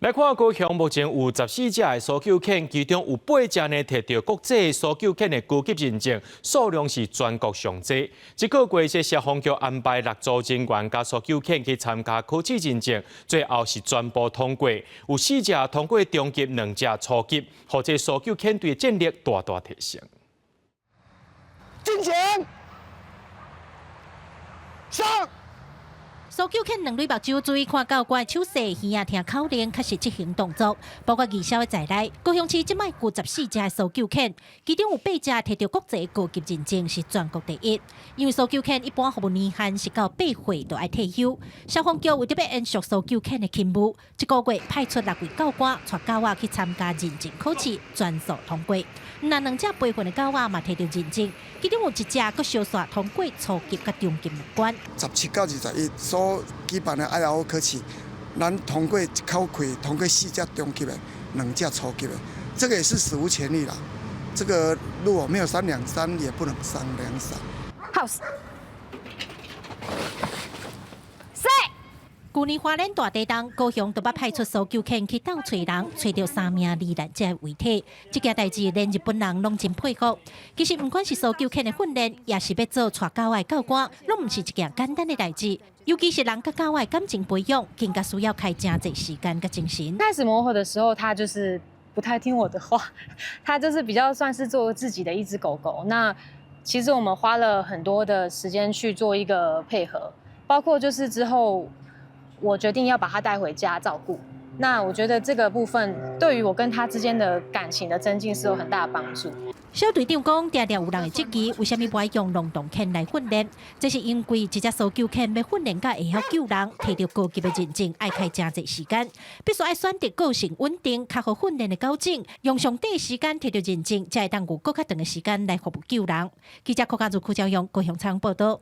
來看高雄目前有14隻的搜救犬，其中有八隻呢摕著國際搜救犬的高級認證，數量是全國上濟。這個月是消防局安排六組人員佮搜救犬去參加考試認證，最後是全部通過，有四隻通過中級，兩隻初級，予這搜救犬隊戰力大大提升。進前，上。搜救犬兩對目睭注意看教官手勢，耳仔聽口令，確實執行動作。包括義消的在內，高雄市這擺有十四隻搜救犬，其中有八隻摕著國際高級認證，是全國第一。因為搜救犬一般服務年限是到8歲就愛退休。消防局為著欲延續搜救犬的勤務，這個月派出六位教官帶狗仔去參加認證考試，全數通過。若兩隻培訓的狗仔嘛摕著認證，其中有一隻閣相紲通過初級佮中級兩關。 17到21所舉辦的 IRO 考試，咱通過一口氣通過四隻中級的，兩隻初級的，這個也是史無前例啦。這個如果沒有三兩三，也不能三兩三。好。Set。舊年花蓮大地震，高雄就捌派出搜救犬去鬥揣人，揣著三名罹難者的遺體。這件代誌連日本人攏真佩服。其實毋管是搜救犬的訓練，抑是欲做帶狗仔的教官，攏毋是一件簡單的代誌。尤其是人佮狗仔的感情培養，更加需要開誠濟時間佮精神。開始磨合的時候，他就是不太聽我的話，他就是比較算是做自己的一隻狗狗。那其實我們花了很多的時間去做一個配合，包括就是之後，我決定要把它帶回家照顧，那我覺得這個部分對於我跟他之間的感情的增進是有很大的幫助。小隊長講，常常有人會質疑，為啥物無愛用狼導犬來訓練？這是因為一隻搜救犬欲訓練甲會曉救人，摕著高級的認證，愛開誠濟時間，必須愛選擇個性穩定、較好訓練的狗種，用上短時間摕著認證，才會當有閣較長的時間來服務救人。記者柯家如、柯昭勇高雄採訪報導。